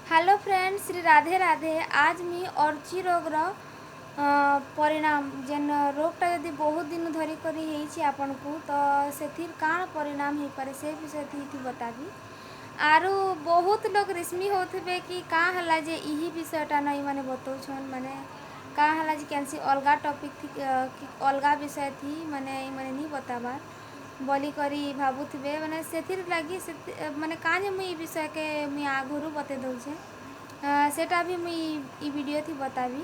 Hello friend, Shri Radhe Radhe. ଆଜ୍ ମୁଇଁ ଅରୁଚି ରୋଗର ପରିଣାମ, ଯେନ୍ ରୋଗଟା ଯଦି ବହୁତ ଦିନ ଧରି କରି ହେଇଛି ଆପଣଙ୍କୁ, ତ ସେଥିର୍ କାଣା ପରିଣାମ ହେଇପାରେ, ସେ ବିଷୟରେ ଏଇଠି ବତାବି। ଆରୁ ବହୁତ ଲୋକ ରିସ୍ମି ହଉଥିବେ କି କାଁ ହେଲା ଯେ ଇହି ବିଷୟଟା ନାଇଁ ମାନେ ବତଉଛନ୍, ମାନେ କାଁ ହେଲା ଯେ କେନ୍ସି ଅଲଗା ଟପିକ୍ ଥି କି ଅଲଗା ବିଷୟ ଥି ମାନେ ମାନେ ନି ବତାବାର୍ ବୋଲିକରି ଭାବୁଥିବେ। ମାନେ ସେଥିର୍ ଲାଗି ମାନେ କାଁ ଯେ ମୁଇଁ ଇ ବିଷୟକେ ମୁଇଁ ଆଗରୁ ବତେଇ ଦଉଛେ, ସେଟା ବି ମୁଇଁ ଇ ଭିଡ଼ିଓ ଥି ବତାବି।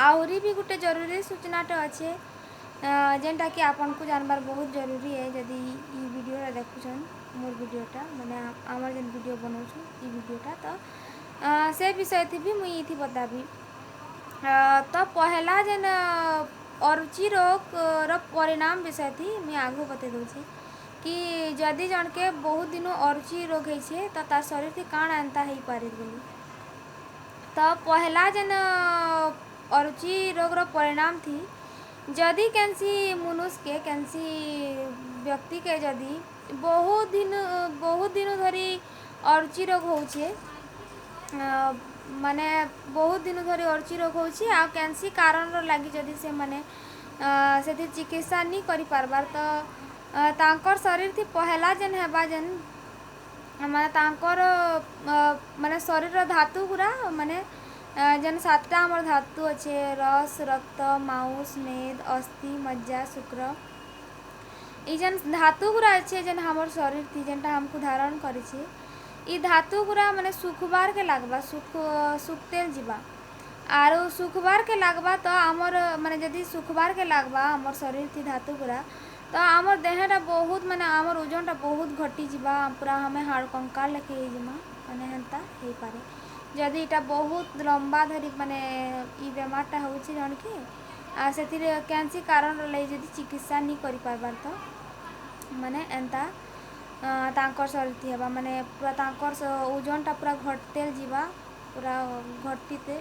ଆହୁରି ବି ଗୋଟେ ଜରୁରୀ ସୂଚନାଟେ ଅଛେ, ଯେନ୍ଟାକି ଆପଣଙ୍କୁ ଜାନବାର୍ ବହୁତ ଜରୁରୀ ଏ। ଯଦି ଇ ଭିଡ଼ିଓଟା ଦେଖୁଛନ୍, ମୋର୍ ଭିଡ଼ିଓଟା, ମାନେ ଆମର ଯେନ୍ ଭିଡ଼ିଓ ବନଉଛୁ ଇ ଭିଡ଼ିଓଟା, ତ ସେ ବିଷୟ ଥି ବି ମୁଇଁ ଇଥି ବତାବି। ତ ପହେଲା ଯେନ୍ ଅରୁଚି ରୋଗର ପରିଣାମ ବିଷୟ ଥି ମୁଇଁ ଆଗକୁ ବତେଇ ଦଉଛେ କି ଯଦି ଜଣକେ ବହୁତ ଦିନୁ ଅରୁଚି ରୋଗ ହେଇଛେ, ତ ତାର୍ ଶରୀର ଥି କାଣା ଏନ୍ତା ହେଇପାରେ ବୋଲି। ତ ପହେଲା ଯେନ୍ ଅରୁଚି ରୋଗର ପରିଣାମ ଥି, ଯଦି କେନ୍ସି ମନୁଷକେ, କେନ୍ସି ବ୍ୟକ୍ତିକେ ଯଦି ବହୁତ ଦିନ ଧରି ଅରୁଚି ରୋଗ ହଉଛେ, ମାନେ ବହୁତ ଦିନ ଧରି ଅରୁଚି ରୋଗ ହଉଛି ଆଉ କେନ୍ସି କାରଣର ଲାଗି ଯଦି ସେମାନେ ସେଥିର୍ ଚିକିତ୍ସା ନି କରିପାରବାର୍, ତ ତାଙ୍କର୍ ଶରୀର ଥି ପହେଲା ଯେନ୍ ହେବା, ଯେନ୍ ମାନେ ତାଙ୍କର ମାନେ ଶରୀରର ଧାତୁ ଗୁରା, ମାନେ ଯେନ୍ ସାତଟା ଆମର ଧାତୁ ଅଛେ, ରସ, ରକ୍ତ, ମାଉସ, ମେଦ, ଅସ୍ଥି, ମଜ୍ଜା, ଶୁକ୍ର, ଇ ଯେନ୍ ଧାତୁ ଗୁରା ଅଛେ, ଯେନ୍ ଆମର୍ ଶରୀର ଥି ଯେନ୍ଟା ଆମକୁ ଧାରଣ କରିଛେ, ଇ ଧାତୁ ଗୁରା ମାନେ ଶୁଖବାର୍କେ ଲାଗ୍ବା, ଶୁଖତେଲ୍ ଯିବା। ଆରୁ ଶୁଖବାର୍କେ ଲାଗ୍ବା ତ ଆମର୍ ମାନେ ଯଦି ଶୁଖବାର୍କେ ଲାଗ୍ବା ଆମର୍ ଶରୀର ଥି ଧାତୁ ଗୁରା, ତ ଆମର୍ ଦେହଟା ବହୁତ, ମାନେ ଆମର୍ ଓଜନଟା ବହୁତ ଘଟିଯିବା, ପୁରା ଆମେ ହାଡ଼ କଙ୍କାଳ ଲେଖେ ହେଇଯିମା। ମାନେ ହେନ୍ତା ହେଇପାରେ ଯଦି ଇଟା ବହୁତ ଲମ୍ବା ଧରି ମାନେ ଇ ବେମାରଟା ହଉଛି ଜଣକେ, ଆଉ ସେଥିରେ କେନ୍ସି କାରଣର ଲାଗି ଯଦି ଚିକିତ୍ସା ନି କରିପାରବାର୍, ତ ମାନେ ଏନ୍ତା ତାଙ୍କର୍ ଶରୀର ଥି ହେବା, ମାନେ ପୁରା ତାଙ୍କର୍ ଓଜନଟା ପୁରା ଘଟତେଲ୍ ଯିବା, ପୁରା ଘଟିତେ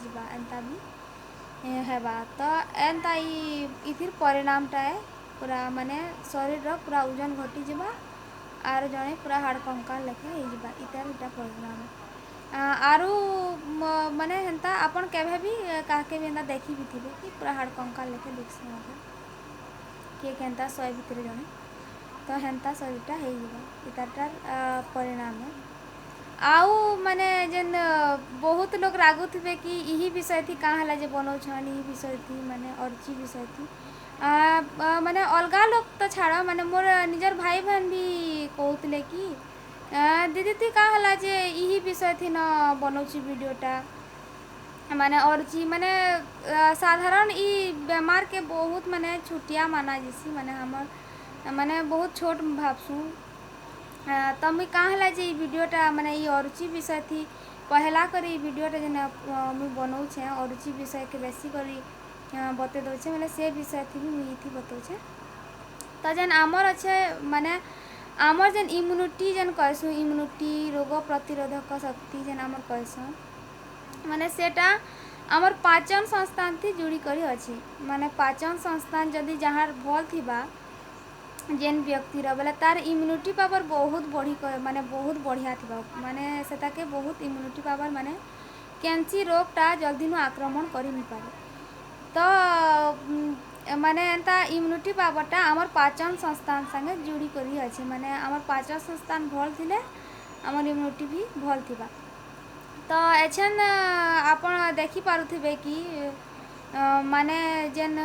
ଯିବା, ଏନ୍ତା ବି ହେବା। ତ ଏନ୍ତା ଇ ଇଥିର୍ ପରିଣାମଟା ଏ, ପୁରା ମାନେ ଶରୀରର ପୁରା ଓଜନ ଘଟିଯିବା ଆର୍ ଜଣେ ପୁରା ହାଡ଼ କଙ୍କାଳ ଲେଖା ହେଇଯିବା। ଇଟାର ଇଟା ପରିଣାମ। ଆରୁ ମାନେ ହେନ୍ତା ଆପଣ କେବେ ବି କାହାକେ ବି ଏନ୍ତା ଦେଖି ବି ଥିବେ କି ପୁରା ହାଡ଼ କଙ୍କାଳ ଲେଖେ ଦିଖ୍ସି ମଧ୍ୟ କିଏ କେନ୍ତା 100 ଭିତରେ ଜଣେ, ତ ହେନ୍ତା ଶରୀରଟା ହେଇଯିବା, ଇତାରଟାର ପରିଣାମ। ଆଉ ମାନେ ଯେନ୍ ବହୁତ ଲୋକ ରାଗୁଥିବେ କି ଇହି ବିଷୟ ଥି କାଁ ହେଲା ଯେ ବନଉଛନ୍ ଇ ବିଷୟ ଥି, ମାନେ ଅରୁଚି ବିଷୟ ଥି। ମାନେ ଅଲଗା ଲୋକ ତ ଛାଡ଼, ମାନେ ମୋର ନିଜର ଭାଇ ଭେନ୍ ବି କହୁଥିଲେ କି ଦିଦି, ତୁଇ କାଁ ହେଲା ଯେ ଇହି ବିଷୟ ଥି ନ ବନଉଛୁ ଭିଡ଼ିଓଟା? ମାନେ ଅରୁଚି ମାନେ ସାଧାରଣ ଇ ବେମାରକେ ବହୁତ ମାନେ ଛୋଟିଆ ମାନା ଯିସି, ମାନେ ଆମର୍ ମାନେ ବହୁତ ଛୋଟ ଭାବସୁଁ। ତ ମୁଇଁ କାଁ ହେଲା ଯେ ଇ ଭିଡ଼ିଓଟା, ମାନେ ଇ ଅରୁଚି ବିଷୟ ଥି ପହେଲା କରି ଇ ଭିଡ଼ିଓଟା ଯେନ୍ ମୁଇଁ ବନଉଛେଁ, ଅରୁଚି ବିଷୟକେ ବେଶୀ କରି ବତେଇ ଦଉଛେ, ମାନେ ସେ ବିଷୟ ଥି ବି ମୁଇଁ ଇଥି ବତଉଛେ। ତ ଯେନ୍ ଆମର୍ ଅଛେ, ମାନେ ଆମର୍ ଯେନ୍ ଇମ୍ୟୁନିଟି ଯେନ୍ କହେସୁଁ, ଇମ୍ୟୁନିଟି, ରୋଗ ପ୍ରତିରୋଧକ ଶକ୍ତି ଯେନ୍ ଆମର୍ କହେସୁଁ, ମାନେ ସେଟା ଆମର୍ ପାଚନ ସଂସ୍ଥାନ ଥି ଜୁଡ଼ି କରି ଅଛି। ମାନେ ପାଚନ ସଂସ୍ଥାନ ଯଦି ଯାହାର ଭଲ୍ ଥିବା ଯେନ୍ ବ୍ୟକ୍ତିର, ବେଲେ ତାର୍ ଇମ୍ୟୁନିଟି ପାୱାର ବହୁତ ବଢ଼ି, ମାନେ ବହୁତ ବଢ଼ିଆ ଥିବା। ମାନେ ସେଟାକେ ବହୁତ ଇମ୍ୟୁନିଟି ପାୱାର, ମାନେ କେନ୍ସି ରୋଗଟା ଜଲ୍ଦି ନୁ ଆକ୍ରମଣ କରି ନି ପାରେ। ତ ମାନେ ଏନ୍ତା ଇମ୍ୟୁନିଟି ପାୱାରଟା ଆମର୍ ପାଚନ ସଂସ୍ଥାନ ସାଙ୍ଗେ ଜୁଡ଼ି କରି ଅଛି। ମାନେ ଆମର୍ ପାଚନ ସଂସ୍ଥାନ ଭଲ୍ ଥିଲେ ଆମର୍ ଇମ୍ୟୁନିଟି ବି ଭଲ୍ ଥିବା। ତ ଏଛେନ୍ ଆପଣ ଦେଖିପାରୁଥିବେ କି ମାନେ ଯେନ୍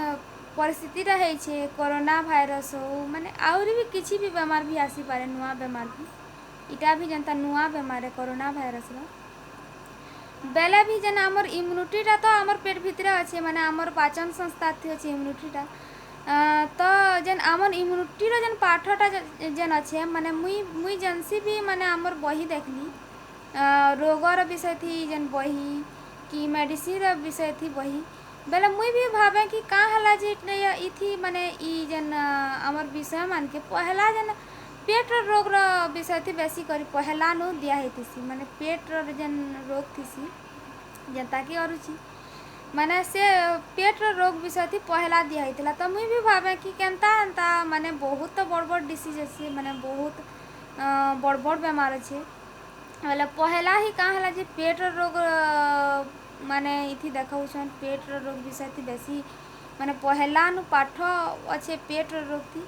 ପରିସ୍ଥିତିଟା ହେଇଛେ, କରୋନା ଭାଇରସ୍ ହଉ, ମାନେ ଆହୁରି ବି କିଛି ବି ବେମାର ବି ଆସିପାରେ, ନୂଆ ବେମାର ବି, ଇଟା ବି ଯେନ୍ତା ନୂଆ ବେମାର କରୋନା ଭାଇରସ୍ର ବେଲେ ବି ଯେନ୍ ଆମର୍ ଇମ୍ୟୁନିଟିଟା ତ ଆମର୍ ପେଟ୍ ଭିତରେ ଅଛେ, ମାନେ ଆମର୍ ପାଚନ ସଂସ୍ଥା ଥି ଅଛେ ଇମ୍ୟୁନିଟିଟା। ତ ଯେନ୍ ଆମର୍ ଇମ୍ୟୁନିଟିର ଯେନ୍ ପାଠଟା ଯେନ୍ ଅଛେ, ମାନେ ମୁଇଁ ଯେନ୍ସି ବି ମାନେ ଆମର୍ ବହି ଦେଖ୍ଲି, ରୋଗର ବିଷୟ ଥି ଯେନ୍ ବହି କି ମେଡ଼ିସିନ୍ର ବିଷୟ ଥି ବହି, ବେଲେ ମୁଇଁ ବି ଭାବେ କି କାଁ ହେଲା ଯେ ଇଥି ମାନେ ଇ ଯେନ୍ ଆମର୍ ବିଷୟ ମାନକେ ପହେଲା ଯେନ୍ ପେଟ୍ର ରୋଗ୍ର ବିଷୟ ଥି ବେଶୀ କରି ପହେଲାନୁ ଦିଆ ହେଇଥିସି। ମାନେ ପେଟ୍ର ଯେନ୍ ରୋଗ ଥିସି, ଯେନ୍ତାକି ଅରୁଚି, ମାନେ ସେ ପେଟ୍ର ରୋଗ ବିଷୟ ଥି ପହେଲା ଦିଆ ହେଇଥିଲା। ତ ମୁଇଁ ବି ଭାବେ କି କେନ୍ତା ଏନ୍ତା, ମାନେ ବହୁତ ତ ବଡ଼ ବଡ଼ ଡିସିଜ୍ ଅଛି, ମାନେ ବହୁତ ବଡ଼ ବଡ଼ ବେମାର ଅଛେ। ବେଲେ ପହେଲା ହିଁ କାଁ ହେଲା ଯେ ପେଟ୍ର ରୋଗ ମାନେ ଇଥି ଦେଖଉଛନ୍, ପେଟ୍ର ରୋଗ ବିଷୟଥି ବେଶୀ ମାନେ ପହେଲାନୁ ପାଠ ଅଛେ ପେଟ୍ର ରୋଗ୍ଥି।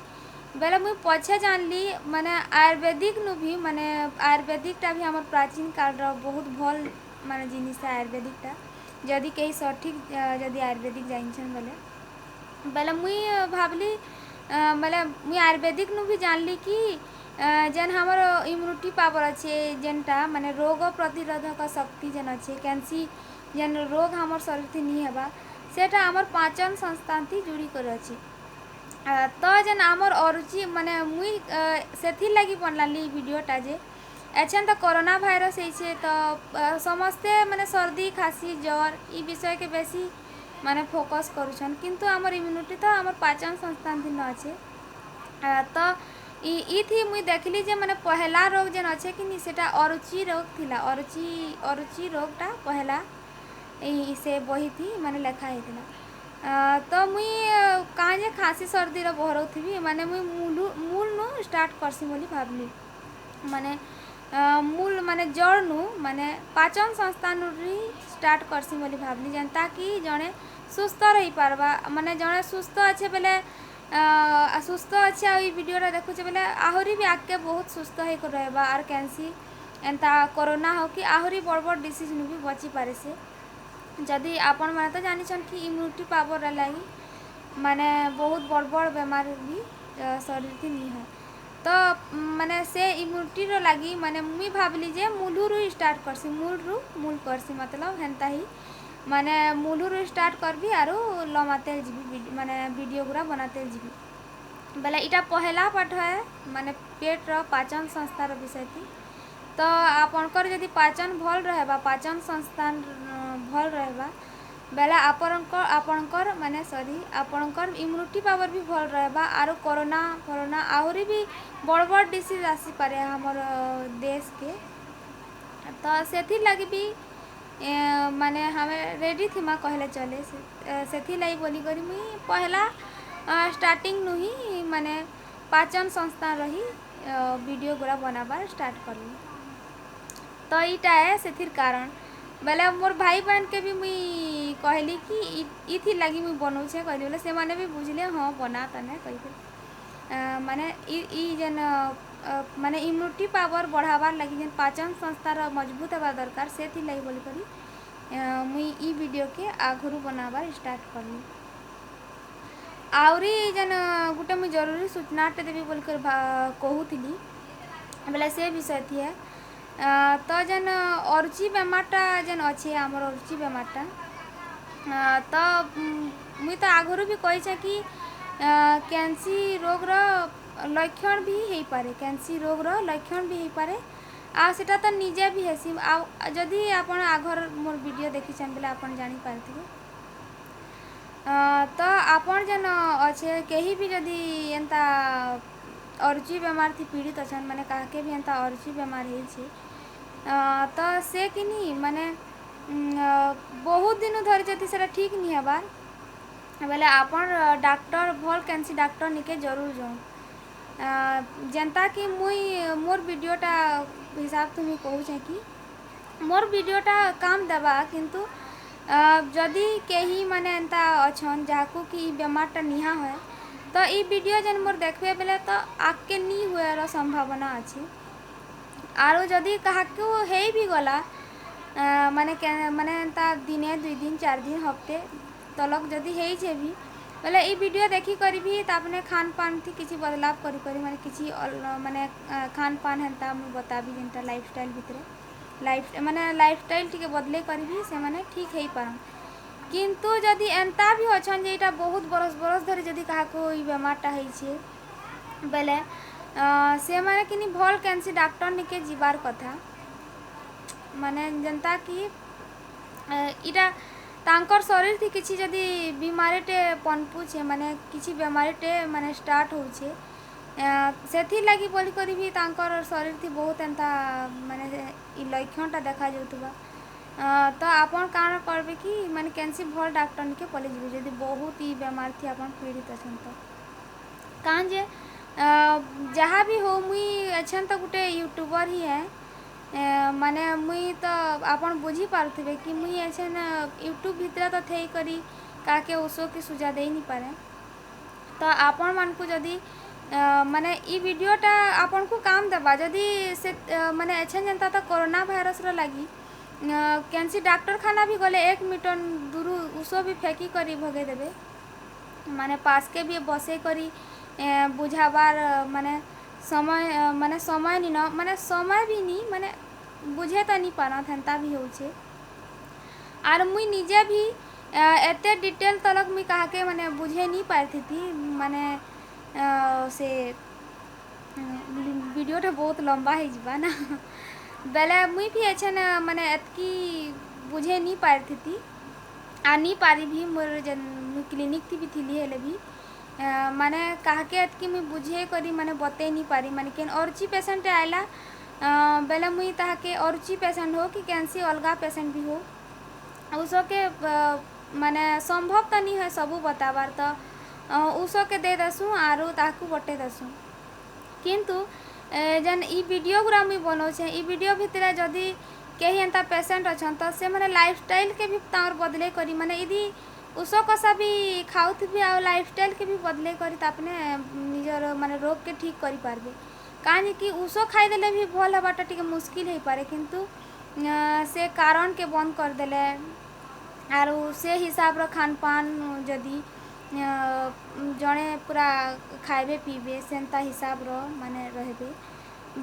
ବେଲେ ମୁଇଁ ପଛେ ଜାନ୍ଲି, ମାନେ ଆୟୁର୍ବେଦିକ୍ ନୁ ଭି, ମାନେ ଆୟୁର୍ବେଦିକ୍ଟା ବି ଆମର୍ ପ୍ରାଚୀନ୍ କାଲ୍ର ବହୁତ୍ ଭଲ୍ ମାନେ ଜିନିଷ୍ ଆୟୁର୍ବେଦିକ୍ଟା, ଯଦି କେହି ସଠିକ୍ ଯଦି ଆୟୁର୍ବେଦିକ୍ ଜାନିଛନ୍ ବେଲେ। ବେଲେ ମୁଇଁ ଭାବ୍ଲି, ବେଲେ ମୁଇଁ ଆୟୁର୍ବେଦିକ୍ ନୁ ବି ଜାନ୍ଲି କି ଯେନ୍ ଆମର୍ ଇମ୍ୟୁନିଟି ପାୱାର୍ ଅଛେ, ଯେନ୍ଟା ମାନେ ରୋଗ ପ୍ରତିରୋଧକ ଶକ୍ତି ଯେନ୍ ଅଛେ, କେନ୍ସି ଯେନ୍ ରୋଗ୍ ଆମର୍ ଶରୀର୍ଥି ନି ହେବା, ସେଟା ଆମର୍ ପାଚନ୍ ସଂସ୍ଥାଥି ଜୁଡ଼ି କରି ଅଛେ। ତ ଯେନ୍ ଆମର୍ ଅରୁଚି, ମାନେ ମୁଇଁ ସେଥିର୍ଲାଗି ବନାଲି ଇ ଭିଡ଼ିଓଟା ଯେ ଏଛେନ୍ ତ କରୋନା ଭାଇରସ୍ ହେଇଛେ, ତ ସମସ୍ତେ ମାନେ ସର୍ଦି, ଖାସି, ଜର୍ ଇ ବିଷୟକେ ବେଶୀ ମାନେ ଫୋକସ୍ କରୁଛନ୍। କିନ୍ତୁ ଆମର୍ ଇମ୍ୟୁନିଟି ତ ଆମର୍ ପାଚନ୍ ସଂସ୍ଥାନ୍ ଅଛେ। ତ ଇଥି ମୁଇଁ ଦେଖ୍ଲି ଯେ ମାନେ ପହେଲା ରୋଗ୍ ଯେନ୍ ଅଛେ କି ନି, ସେଟା ଅରୁଚି ରୋଗ୍ ଥିଲା। ଅରୁଚି ରୋଗ୍ଟା ପହେଲା ଇ ସେ ବହିଥି ମାନେ ଲେଖା ହେଇଥିଲା। ତ ମୁଇଁ କାଁ ଯେ ଖାସି ସର୍ଦିର ବହରଉଥିବି, ମାନେ ମୁଇଁ ମୂଲ୍ନୁ ଷ୍ଟାର୍ଟ କର୍ସି ବୋଲି ଭାବ୍ଲି। ମାନେ ମୂଲ୍ ମାନେ ଜଡ଼୍ନୁ, ମାନେ ପାଚନ୍ ସଂସ୍ଥାନରୁ ହିଁ ଷ୍ଟାର୍ଟ କର୍ସି ବୋଲି ଭାବ୍ଲି, ଯେନ୍ତା କି ଜଣେ ସୁସ୍ଥ ରହିପାର୍ବା। ମାନେ ଜଣେ ସୁସ୍ଥ ଅଛେ ବେଲେ, ସୁସ୍ଥ ଅଛେ ଆଉ ଇ ଭିଡ଼ିଓଟା ଦେଖୁଛେ ବେଲେ, ଆହୁରି ବି ଆଗ୍କେ ବହୁତ୍ ସୁସ୍ଥ ହେଇକରି ରହେବା, ଆର୍ କେନ୍ସି ଏନ୍ତା କରୋନା ହଉ କି ଆହୁରି ବଡ଼୍ ବଡ଼୍ ଡିସିଜ୍ନୁ ବି ବଞ୍ଚିପାରେ ସେ। ଯଦି ଆପଣମାନେ ତ ଜାନିଛନ୍ କି ଇମ୍ୟୁନିଟି ପାୱାର୍ ଲାଗି ମାନେ ବହୁତ୍ ବଡ଼୍ ବଡ଼୍ ବେମାର୍ ବି ଶରୀର୍ଥି ନି ହୁଏ। ତ ମାନେ ସେ ଇମ୍ୟୁନିଟିର ଲାଗି ମାନେ ମୁଇଁ ଭାବ୍ଲି ଯେ ମୂଲ୍ରୁ ହିଁ ଷ୍ଟାର୍ଟ କର୍ସି, ମୂଲ୍ରୁ ମୂଲ୍ କର୍ସି, ମତଲବ୍ ହେନ୍ତା ହିଁ ମାନେ ମୂଲ୍ରୁ ଷ୍ଟାର୍ଟ କର୍ବି ଆରୁ ଲମାତେ ଯିବି, ମାନେ ଭିଡ଼ିଓ ଗୁଡ଼ା ବନାତେ ଯିବି। ବେଲେ ଇଟା ପହେଲା ପାଠ ହେ, ମାନେ ପେଟ୍ର ପାଚନ୍ ସଂସ୍ଥାର ବିଷୟଥି। ତ ଆପଣଙ୍କର ଯଦି ପାଚନ୍ ଭଲ୍ ରହେବା, ପାଚନ୍ ସଂସ୍ଥାନ୍ ଭଲ୍ ରହେବା ବେଲେ ଆପଣଙ୍କର ମାନେ ସରି, ଆପଣଙ୍କର ଇମ୍ୟୁନିଟି ପାୱାର୍ ବି ଭଲ୍ ରହେବା, ଆରୁ କରୋନା ଫରୋନା ଆହୁରି ବି ବଡ଼୍ ବଡ଼୍ ଡିସିଜ୍ ଆସିପାରେ ଆମର୍ ଦେଶ୍କେ, ତ ସେଥିର୍ଲାଗି ବି ମାନେ ଆମେ ରେଡ଼ି ଥିମା କହିଲେ ଚଲେ। ସେଥିର୍ଲାଗି ବୋଲିକରି ମୁଇଁ ପହେଲା ଷ୍ଟାର୍ଟିଂନୁ ହିଁ ମାନେ ପାଚନ୍ ସଂସ୍ଥାର ହିଁ ଭିଡ଼ିଓ ଗୁଡ଼ା ବନାବାର୍ ଷ୍ଟାର୍ଟ କଲି। ତ ଇଟା ଏ ସେଥିର୍ କାରଣ୍। ବେଲେ ମୋର୍ ଭାଇ ବହେନ୍କେ ବି ମୁଇଁ କହେଲି କି ଇଥିର୍ ଲାଗି ମୁଇଁ ବନଉଛେଁ କହିଲି ବେଲେ ସେମାନେ ବି ବୁଝ୍ଲେ, ହଁ ବନା ତନେ କହିଥିଲେ। ମାନେ ଇ ଯେନ୍ ମାନେ ଇମ୍ୟୁନିଟି ପାୱାର୍ ବଢ଼ାବାର୍ ଲାଗି ଯେନ୍ ପାଚନ୍ ସଂସ୍ଥାର ମଜବୁତ୍ ହେବା ଦରକାର୍, ସେଥିର୍ଲାଗି ବୋଲିକରି ମୁଇଁ ଇ ଭିଡ଼ିଓକେ ଆଗ୍ରୁ ବନାବାର୍ ଷ୍ଟାର୍ଟ କଲି। ଆହୁରି ଯେନ୍ ଗୁଟେ ମୁଇଁ ଜରୁରୀ ସୂଚନାଟେ ଦେବି ବୋଲିକରି କହୁଥିଲି ବେଲେ ସେ ବିଷୟଥି ଏ। ତ ଯେନ୍ ଅରୁଚି ବେମାର୍ଟା ଯେନ୍ ଅଛେ, ଆମର୍ ଅରୁଚି ବେମାର୍ଟା, ତ ମୁଇଁ ତ ଆଗ୍ରୁ ବି କହିଛେଁ କି କେନ୍ସି ରୋଗ୍ର ଲକ୍ଷଣ୍ ବି ହେଇପାରେ, କେନ୍ସି ରୋଗ୍ର ଲକ୍ଷଣ୍ ବି ହେଇପାରେ, ଆଉ ସେଟା ତ ନିଜେ ବି ହେସି। ଆଉ ଯଦି ଆପଣ ଆଘର୍ ମୋର୍ ଭିଡ଼ିଓ ଦେଖିଛନ୍ ବେଲେ ଆପଣ ଜାଣିପାରିଥିବେ। ତ ଆପଣ ଯେନ୍ ଅଛେ, କେହି ବି ଯଦି ଏନ୍ତା ଅରୁଚି ବେମାର୍ଥି ପୀଡ଼ିତ୍ ଅଛନ୍, ମାନେ କାହାକେ ବି ଏନ୍ତା ଅରୁଚି ବେମାର୍ ହେଇଛେ, ତ ସେ କିନି ମାନେ ବହୁତ୍ ଦିନୁ ଧରି ଯଦି ସେଟା ଠିକ୍ ନି ହେବାର୍ ବେଲେ ଆପଣ୍ ଡାକ୍ତର୍, ଭଲ୍ କେନ୍ସି ଡାକ୍ତର୍ ନିକେ ଜରୁର୍ ଯାଉନ୍। ଯେନ୍ତା କି ମୁଇଁ ମୋର୍ ଭିଡ଼ିଓଟା ହିସାବଥି ମୁଇଁ କହୁଛେଁ କି ମୋର୍ ଭିଡ଼ିଓଟା କାମ୍ ଦେବା, କିନ୍ତୁ ଯଦି କେହି ମାନେ ଏନ୍ତା ଅଛନ୍ ଯାହାକୁ କି ଇ ବେମାର୍ଟା ନିହା ହୁଏ, ତ ଇ ଭିଡ଼ିଓ ଯେନ୍ ମୋର୍ ଦେଖ୍ବେ ବେଲେ ତ ଆଗ୍କେ ନି ହୁଏର ସମ୍ଭାବନା ଅଛି। ଆରୁ ଯଦି କାହାକୁ ହେଇ ବି ଗଲା, ମାନେ ମାନେ ଏନ୍ତା ଦିନେ, 2 ଦିନ୍, 4 ଦିନ୍, ହପ୍ତେ ତଲକ୍ ଯଦି ହେଇଛେ ବି ବେଲେ, ଇ ଭିଡ଼ିଓ ଦେଖିକରି ବି ତାପରେ ଖାନ୍ ପାନ୍ ଥି କିଛି ବଦଲାବ୍ କରି କରି, ମାନେ କିଛି ମାନେ ଖାନ୍ ପାନ୍ ହେନ୍ତା ମୁଇଁ ବତାବି ଯେନ୍ଟା ଲାଇଫଷ୍ଟାଇଲ୍ ଭିତ୍ରେ, ଲାଇଫ୍ ମାନେ ଲାଇଫଷ୍ଟାଇଲ୍ ଟିକେ ବଦଲେଇ କରି ବି ସେମାନେ ଠିକ୍ ହେଇପାରନ୍। କିନ୍ତୁ ଯଦି ଏନ୍ତା ବି ଅଛନ୍ ଯେ ଇଟା ବହୁତ୍ ବରଷ୍ ବରଷ୍ ଧରି ଯଦି କାହାକୁ ଇ ବେମାର୍ଟା ହେଇଛେ ବେଲେ, ସେମାନେ କିନି ଭଲ୍ କେନ୍ସି ଡାକ୍ତର୍ ନିକେ ଯିବାର୍ କଥା। ମାନେ ଯେନ୍ତା କି ଇଟା ତାଙ୍କର୍ ଶରୀର୍ଥି କିଛି ଯଦି ବିମାରୀଟେ ପନ୍ପୁଛେ, ମାନେ କିଛି ବେମାରୀଟେ ମାନେ ଷ୍ଟାର୍ଟ ହଉଛେ, ସେଥିର୍ଲାଗି ବୋଲିକରି ବି ତାଙ୍କର୍ ଶରୀର୍ଥି ବହୁତ୍ ଏନ୍ତା ମାନେ ଇ ଲକ୍ଷଣ୍ଟା ଦେଖା ଯାଉଥିବା। ତ ଆପଣ୍ କାଣା କର୍ବେ କି ମାନେ କେନ୍ସି ଭଲ୍ ଡାକ୍ତର୍ ନିକେ ପଲେଇଯିବେ, ଯଦି ବହୁତ୍ ଇ ବେମାର୍ଥି ଆପଣ୍ ପୀଡ଼ିତ୍ ଅଛନ୍ ତ। କାଁ ଯେ ଯାହା ବି ହଉ, ମୁଇଁ ଏଛେନ୍ ତ ଗୁଟେ ୟୁଟ୍ୟୁବର୍ ହିଁ ହେ। ମାନେ ମାନେ ମୁଇଁ ତ ଆପଣ ବୁଝି ପାରୁଥିବେ କି ମୁଇଁ ଏଛେନ୍ ୟୁଟ୍ୟୁବ୍ ଭିତରେ ତ ଥେଇକରି କାହାକେ ଔଷଧ କି ସୁଜା ଦେଇ ନି ପାରେ। ତ ଆପଣମାନଙ୍କୁ ଯଦି ମାନେ ଇ ଭିଡ଼ିଓଟା ଆପଣଙ୍କୁ କାମ ଦେବା, ଯଦି ସେ ମାନେ ଏଛେନ୍ ଯେନ୍ତା ତ କରୋନା ଭାଇରସ୍ର ଲାଗି କେନ୍ସି ଡାକ୍ତରଖାନା ବି ଗଲେ 1 ମିଟର ଦୂରୁ ଉଷ ବି ଫେକି କରି ଭଗେଇ ଦେବେ, ମାନେ ପାସ୍କେ ବି ବସେଇ କରି ବୁଝାବାର୍ ମାନେ ସମୟ, ମାନେ ସମୟ ନିନ, ମାନେ ସମୟ ବି ନି, ମାନେ ବୁଝେଇ ତ ନି ପାରନ୍, ହେନ୍ତା ବି ହଉଛେ। ଆର୍ ମୁଇଁ ନିଜେ ବି ଏତେ ଡିଟେଲ୍ ତଲକ୍ ମୁଇଁ କାହାକେ ମାନେ ବୁଝେଇ ନି ପାରିଥିତି। ମାନେ ସେ ଭିଡ଼ିଓଟା ବହୁତ ଲମ୍ବା ହେଇଯିବା ନା, ବେଲେ ମୁଇଁ ବି ଏଛେନ୍ ମାନେ ଏତ୍କି ବୁଝେଇ ନି ପାରିଥିତି ଆର୍ ନି ପାରିବି। ମୋର୍ ଯେନ୍ ମୁଇଁ କ୍ଲିନିକ୍ ଥି ବି ଥିଲି ହେଲେ ବି ମାନେ କାହାକେ ଏତ୍କି ମୁଇଁ ବୁଝେଇ କରି ମାନେ ବତେଇ ନି ପାରି। ମାନେ କେନ୍ ଅରୁଚି ପେସେଣ୍ଟ ଆଇଲା ବେଲେ ମୁଇଁ ତାହାକେ, ଅରୁଚି ପେସେଣ୍ଟ ହଉ କି କେନ୍ସି ଅଲଗା ପେସେଣ୍ଟ ବି ହଉ, ଉଷକେ ମାନେ ସମ୍ଭବ ତ ନି ହୁଏ ସବୁ ବତାବାର୍, ତ ଉଷକେ ଦେଇ ଦେସୁଁ ଆରୁ ତାହାକୁ ବଟେଇ ଦେସୁଁ। କିନ୍ତୁ ଯେନ୍ ଇ ଭିଡ଼ିଓ ଗୁଡ଼ା ମୁଇଁ ବନଉଛେଁ, ଇ ଭିଡ଼ିଓ ଭିତରେ ଯଦି କେହି ଏନ୍ତା ପେସେଣ୍ଟ ଅଛନ୍ ତ ସେମାନେ ଲାଇଫଷ୍ଟାଇଲ୍କେ ବି ତାଙ୍କର ବଦଲେଇ କରି, ମାନେ ଇଦି ଉଷ କଷା ବି ଖାଉଥିବେ ଆଉ ଲାଇଫଷ୍ଟାଇଲ୍କେ ବି ବଦଲେଇ କରି ତାପରେ ନିଜର ମାନେ ରୋଗକେ ଠିକ୍ କରିପାରବେ। କାହିଁକି ଉଷ ଖାଇଦେଲେ ବି ଭଲ୍ ହେବାଟା ଟିକେ ମୁସ୍କିଲ୍ ହେଇପାରେ, କିନ୍ତୁ ସେ କାରଣକେ ବନ୍ଦ କରିଦେଲେ ଆରୁ ସେ ହିସାବର ଖାନପାନ ଯଦି ଜଣେ ପୁରା ଖାଇବେ ପିଇବେ, ସେନ୍ତା ହିସାବର ମାନେ ରହିବେ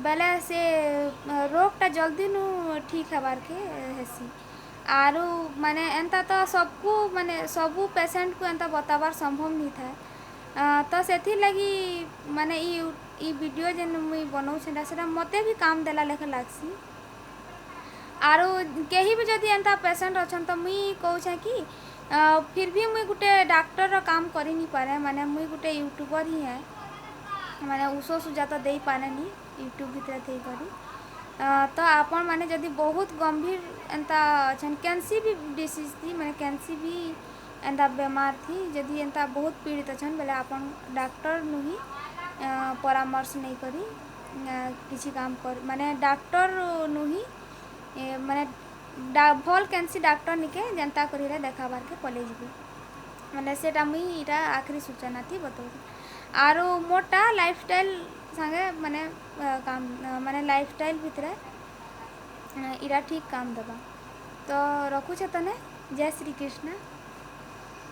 ବେଲେ ସେ ରୋଗଟା ଜଲ୍ଦିନୁ ଠିକ୍ ହେବାର୍କେ ହେସି। ଆରୁ ମାନେ ଏନ୍ତା ତ ସବକୁ ମାନେ ସବୁ ପେସେଣ୍ଟକୁ ଏନ୍ତା ବତାବାର୍ ସମ୍ଭବ ନି ଥାଏ, ତ ସେଥିର୍ଲାଗି ମାନେ ଇ ଭିଡ଼ିଓ ଯେନ୍ ମୁଇଁ ବନଉଛେଁ ସେଟା ମତେ ବି କାମ୍ ଦେଲା ଲେଖା ଲାଗ୍ସି। ଆରୁ କେହି ବି ଯଦି ଏନ୍ତା ପେସେଣ୍ଟ ଅଛନ୍ ତ ମୁଇଁ କହୁଛେଁ କି ଫିର୍ ବି ମୁଇଁ ଗୁଟେ ଡାକ୍ତରର କାମ୍ କରି ନି ପାରେ, ମାନେ ମୁଇଁ ଗୁଟେ ୟୁଟ୍ୟୁବର୍ ହିଁ ହେ, ମାନେ ଉଷ ସୁଜା ତ ଦେଇ ପାରେନି ୟୁଟ୍ୟୁବ୍ ଭିତରେ ଥାଇକରି। ତ ଆପଣମାନେ ଯଦି ବହୁତ ଗମ୍ଭୀର ଏନ୍ତା ଅଛନ୍, କେନ୍ସି ବି ଡିସିଜ୍ ଥି, ମାନେ କେନ୍ସି ବି ଏନ୍ତା ବେମାର୍ ଥି ଯଦି ଏନ୍ତା ବହୁତ ପୀଡ଼ିତ ଅଛନ୍ ବେଲେ ଆପଣ ଡାକ୍ତର ନୁ ହିଁ ପରାମର୍ଶ ନେଇକରି କିଛି କାମ କର, ମାନେ ଡାକ୍ତର ନୁ ହିଁ ମାନେ ଭଲ୍ କେନ୍ସି ଡାକ୍ତର ନିକେ ଯେନ୍ତା କରି ହେଲେ ଦେଖାବାର୍କେ ପଲେଇ ଯିବେ। ମାନେ ସେଟା ମୁଇଁ ଇଟା ଆଖରି ସୂଚନା ଥି ବତଉଛେଁ। ଆରୁ ମୋର୍ଟା ଲାଇଫଷ୍ଟାଇଲ୍ ସାଙ୍ଗେ ମାନେ କାମ, ମାନେ ଲାଇଫଷ୍ଟାଇଲ୍ ଭିତରେ ଇଟା ଠିକ୍ କାମ୍ ଦେବା। ତ ରଖୁଛେ ତନେ, ଜୟ ଶ୍ରୀ କୃଷ୍ଣ।